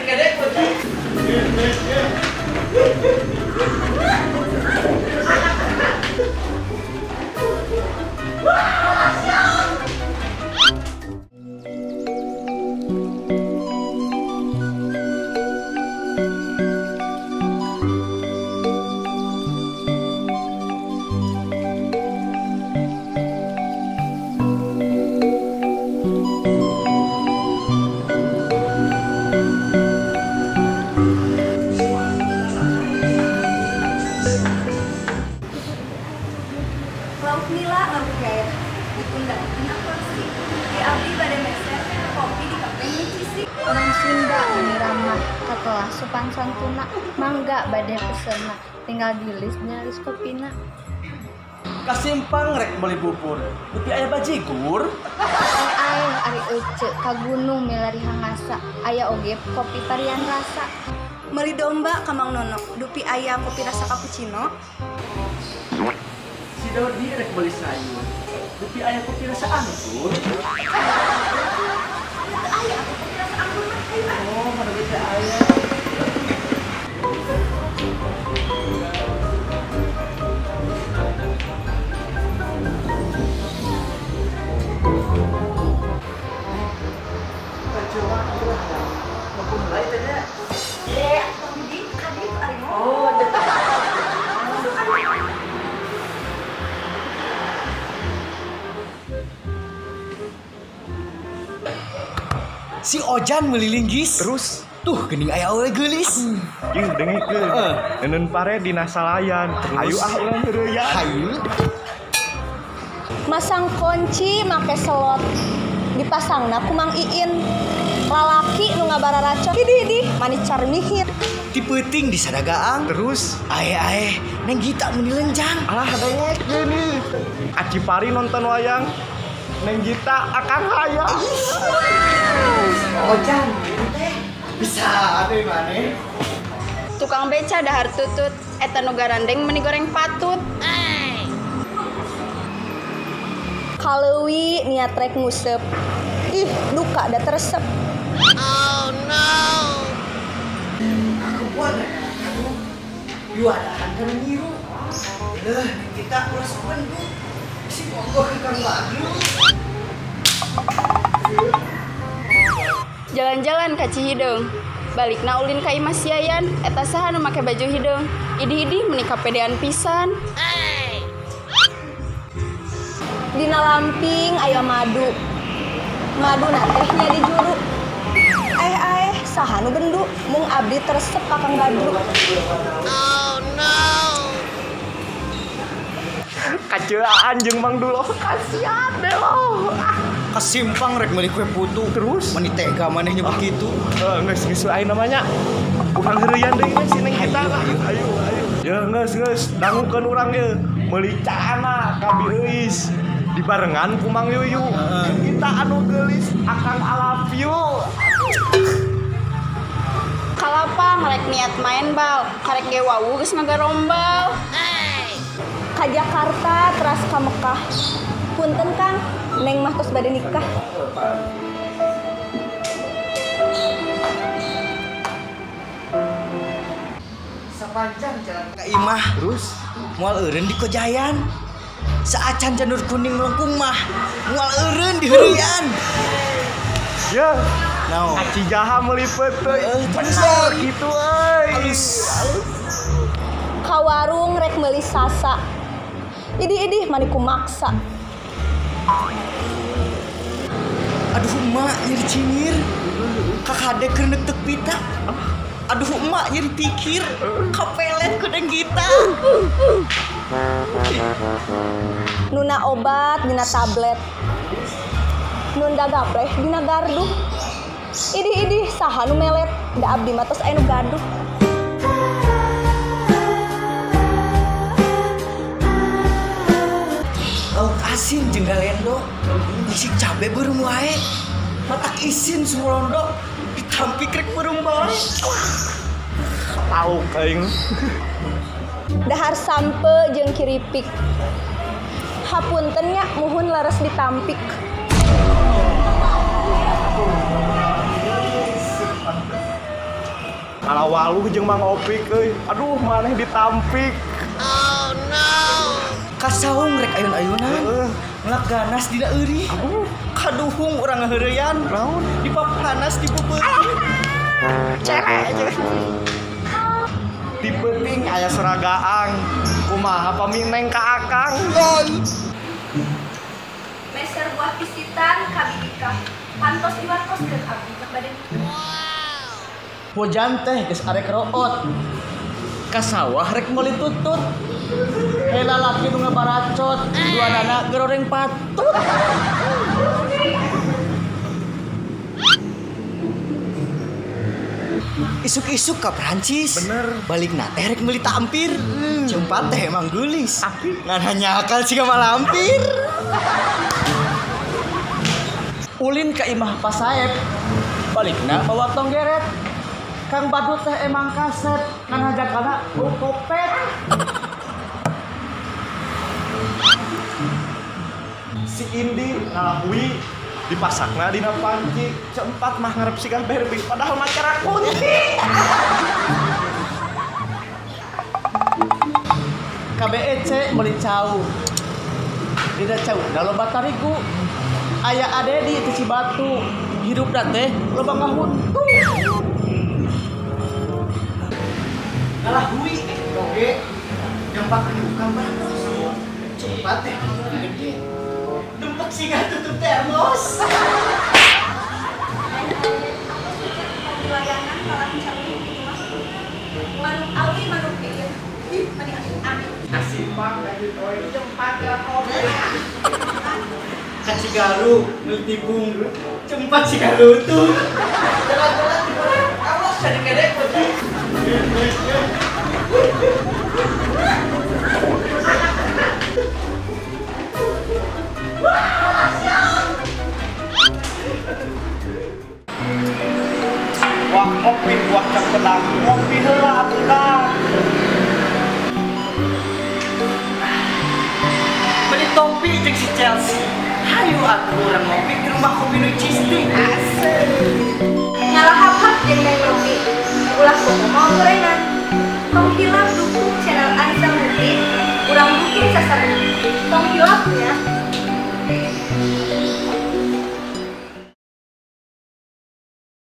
Dek-dek bocah. Lauk nila ngabukair, ditunda dina kursi. Di abdi bade meser kopi di kafe Cisik. Orang Sunda meni ramah, katelah sopan santuna, mangga bade pesenna, tinggal di list nya list kopina. Kasimpang rek meuli bubur, dupi aya bajigur. Aeh ari ece ka gunung milari hangasa, aya oge kopi varian rasa. Meuli domba ka Mang Nono, dupi aya kopi rasa cappuccino. Si Dodi rek meuli sayur, dupi aya kopi rasa anggur. Aya kopi rasa anggur mah ayo. Oh, mana bisa aya. Coba ulah mau mulai teh nya. Eh, tong di kadieu ari mau. Oh, si Ojan meuli linggis. Terus tuh geuning aya awewe geulis. Jeung dengikeun. Neunun pare dina salayan. Hayu ah urang heureuyan. Hayu. Masang kunci make selot. Dipasangna ku Mang Iin. Lalaki nu ngabararacot. Hidih-hidih manis carmihit. Ti peuting di sadagaang. Terus ae-ae Neng Gita meuni lenjang. Alah dengekeun ieu. Aci Pari nonton wayang. Neng Gita akang hayang. Ojan teh bisa atuh maneh. Tukang beca dahar tutut, eta nu garandeng meni goreng patut. Kaleuwi niat rek nguseup. Ih, duka da teresep. Oh no. Aku buat rek aduh. Diwadahan kana nyiru. Leuh, kita ulah sok bendu. Si bogoh ke Kang Baglu. Jalan-jalan ka Cihideung. Balikna ulin ka imah si Yayan, eta saha nu make baju hideung. Idih-idih meni kapedean pisan. Dina lamping aya madu. Maduna teh nya di juru. Aeh-aeh saha nu bendu, mung abdi teresep ka Kang Badru. Oh no. Kaceuaan jeung Mang Dulo, kasihan deh lo. Kasimpang rek meuli kue putu. Terus meni tega maneh nyebut kitu. Heeh, geus geus ayeuna mah nya. Urang heureuyan deui we si Neng Gita lah. Ayo ayo. Ya geus geus dangukeun urang ye. Meuli cana ka Bieuis. Dibarengan ku Mang Yuyu. Kita anu geulis akang I love you. Kalapang rek niat main bal, karek ge wawuh geus ngagarombal. Ka Jakarta teras ka Mekah. Punten Kang, Neng mah tos bade nikah. Sapanjang jalan ka imah. Terus moal eureun di Kojayan. Saacan janur kuning melengkung mah moal eureun di heureuyan. Ya. Naon? Aci jaha meuli peuteuy. Bener kitu euy. Halus. Ka warung rek meuli sasa. Idih-idih mani ku maksa. Aduh emak nyeri cingir. Kakade keur neuteuk pita. Aduh emak nyeri pikir. Kapelet ku Neng Gita. Nuna obat dina tablet. Nunda gapleh dina gardu. Idih-idih saha nu melet, da abdi mah tos aya nu gaduh. Lauk asin jeung galendo, isi cabe beureum wae. Matak isin sumulondo, ditampik rek beureum bae. Tauk aing. Dahar sampe jeung kiripik. Hapunten nya muhun leres ditampik. Kawaluh jeung Mang Opik euy. Aduh maneh ditampik. Oh no. Kasaung rek ayun-ayunan. Ngelak ganas dina eurih. Kaduhung urang ngaheureuyan. Naon? Dipapanas di peupeut. Cere aja. Di peuting aya seragaang. Kumaha pami neng ka akang. Meser buah pisitan ka bibikah. Pantos diwartoskeun abdi teh bade nikah. Hujan teh geus arek root. Ka sawah rek meuli tutut. Hela laki nu ngabaracot, duanana geroreng patut. Isuk-isuk ka Prancis. Bener. Balikna teh rek meuli tampir. Cempat teh emang geulis. Ngan hanya akal siga malampir. Ulin ka imah Pasaep. Balikna bawa tonggeret. Kang Badut teh emang kaset, ngan hajakana bau kopet. Si Indi ngalahui dipasakna dina panci. Cempat mah ngarep siga Barbie padahal mah cara kunti. KBEC meuli cau. Dina cau da loba tarigu. Aya Adedi ti Cibatu. Hirupna teh loba ngahuntu. Ngalahui oge dempak dibuka bagus. Cepat teh gede. Dempak siga tutup termos. Layangan kalah cantik di imah. Manuk awi manuk ieu. Ih, mani aneh. Asimpang Jempat ya kopi. Ka Cigaru meuli tibung. Cempat siga lutung. Jalan-jalan di mana? Awas jadi kedek. Wah kopi buah cempedak, kopi heula atuh tah. Beli topi jeung si Chelsea. Hayu atuh urang ngopi di rumah kopi nu Cisti. Asik. Ngalahap-hap jeung Neng Romi. Ulah bobo mau gorengan.